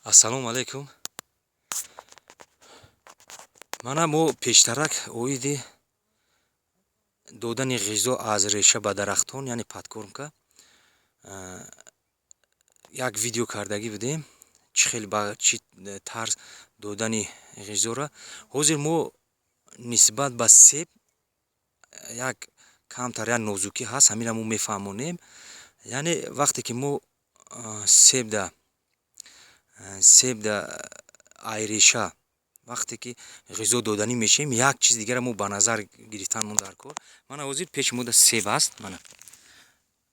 Ассалому алайкум. Мана, мо пештарак оиди додани ғизо аз реша ба дарахтон, яъне подкормка, як видео кардагӣ будем, чӣ хел, ба чӣ тарз додани ғизоро. Ҳозир мо нисбат ба себ як камтар як нозукӣ ҳаст, ҳаминро мо мефаҳмонем. Яъне вақте ки мо себда ай реша вақте ки ғизо доданӣ мешавем, як чиз дигарро мо ба назар гирифтанмон дар кор. Мана, ҳозир пеши мода себ аст. Мана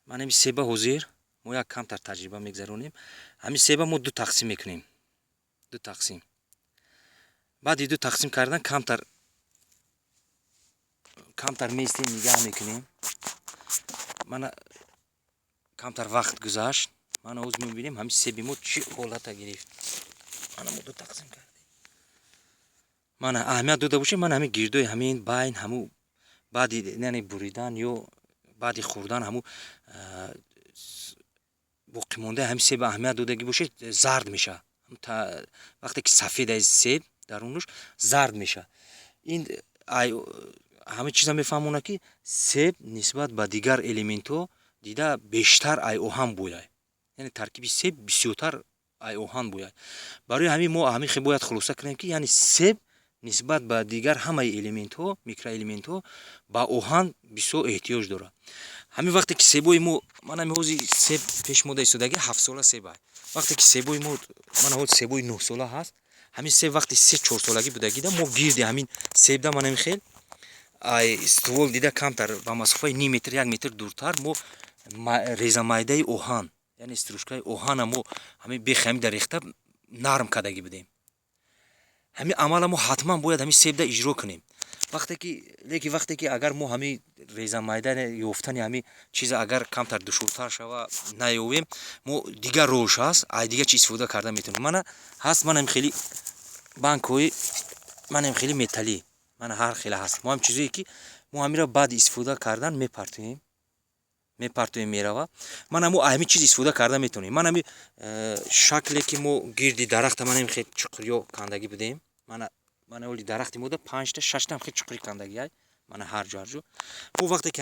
ҳами себа ҳозир мо як камтар таҷриба мегзаронем. Ҳамин себа мо ду тақсим мекунем, ду тақсим. Баъди ду тақсим кардан камтар камтар меистем, нигаҳ мекунем. Мана, камтар вақт гузашт. Мана, ҳозир мебинем, ҳамин себи мо чӣ ҳолата гирифт. Мана, мо ду тақсим кардем. Мана, аҳамият дода бошем, мана ҳамин гирдои ҳамин байн, ҳаму баъди, яъне, буридан ё баъди хӯрдан, ҳаму боқимондаи ҳамин себ, аҳамият додагӣ бошед, зард мешавад. Вақте ки сафед аст себ, дарунуш зард мешавад. Ин ҳама чиза мефаҳмонад, ки себ нисбат ба дигар элементҳо дида бештар ай оҳан бояд, яъне таркиби себ бисёртар ай оҳан бояд. Барои ҳамин мо ҳамин хел бояд хулоса кунем, ки яъне себ нисбат ба дигар ҳамаи элементҳо, микроэлементҳо ба оҳан бисёр эҳтиёҷ дорад. Ҳамин вақте ки себои мо, мана ҳозир себ пеш мода истодаги, 7-сола себ ай. Вақте ки себои мо, мана ҳозир себои 9-сола ҳаст, ҳамин себ вақти 3-4 солагӣ будагида, мо гирди ҳамин себда, мана ҳамин хел ай ствол дида камтар, ба масофаи ним метр, як метр дуртар мо резамайдаи оҳан, яъне стружкаи оҳана, мо ҳамин бехи ҳамин дар рехта нарм кардагӣ будем. Ҳамин амала мо ҳатман бояд ҳамин себда иҷро кунем. Вақте ки, лекин вақте ки агар мо ҳамин резамайда ёфтани ҳамин чиза агар камтар душвортар шава, наёвем, мо дигар роҳш ҳаст, ай дигар чи истифода карда метавонем. Мана, ҳаст, манам хеле банкҳои, манам хеле металлӣ, мана, ҳар хела ҳаст. Мо ҳам чизое ки мо ҳаминро баъди истифода кардан мепартоем, мепартоем, мерава. Мана, мо ҳамин чиз истифода карда метавонем. Ман ҳами шакле ки мо гирди дарахта, мана хел чуқурё кандагӣ будем. Мана, оли дарахти мода панҷта, шаштам хел чуқури кандагӣ ай. Мана, ҳар ҷо, ҳар ҷо мо вақте ки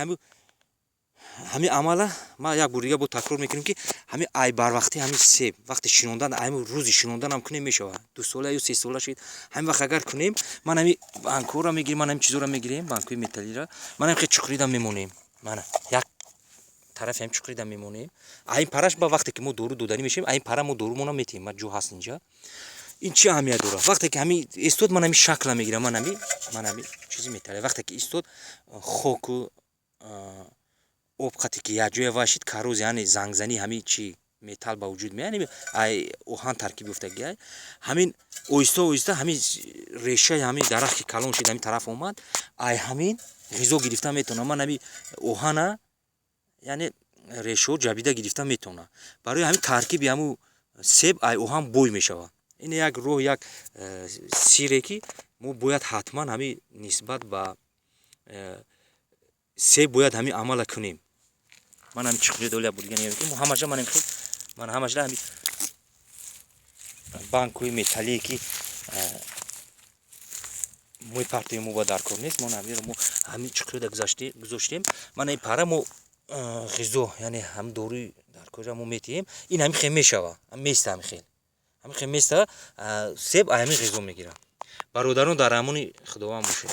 ҳамин амала ма як бор дига бо такрор мекунем, ки ҳамин ай барвақтӣ ҳамин себ вақти шинондан, ҳамин рӯзи шинонданам кунем, мешавад. 2 сола ё 3 сола шид, ҳамин вақт агар кунем, ман ҳамин банкҳоро мегирем, ман ҳамин чизоро мегирем, банкҳои металлиро, ман ҳамин хел чуқурида мемонем. Мана, як тарафи ҳамин чуқурида мемонем. Айн параш ба вақте ки мо дору доданӣ мешавем, айн пара мо дорумона метиҳем. Ма ҷо ҳаст инҷа. Ин чӣ аҳамият дорад? Вақте ки ҳамин истод, ман ҳамин шакла мегирам. Ман ҳамин чизи металли вақте ки истод, хоку об қате ки якҷоя вашид, коррозия, яъне зангзанӣ ҳамин чи металл ба вуҷуд меяд, ай оҳан таркиб ёфтагӣ. Ҳамин оҳиста оҳиста ҳамин решаи ҳамин дарахт ки калон шид, ҳамин тараф омад, ай ҳамин ғизо гирифта метавонад. Ман ҳамин оҳана, яъне решаҳо ҷабида гирифта метавонад. Барои ҳамин таркиби ҳамун себ ай оҳан бой мешавад. Ин як роҳ, як сирре, ки мо бояд ҳатман ҳамин нисбат ба себ бояд ҳамин амала кунем. Ман ҳамин чуқури доля бурдига ки мо ҳамаша, манам хел, ман ҳамаша ҳамин банкҳои металлие ки мепартоем, мо ба дар кор нест. Мо ҳаминро мо ҳамин чуқурида гузоштем. Мана, ин пара мо ғизо, яъне ҳамин доруи дар кора мо метиҳем. Ин ҳамин хел мешава, места, ҳамин хел места, себ ҳамин ғизо мегирад. Бародарон, дар амони Худованд бошед.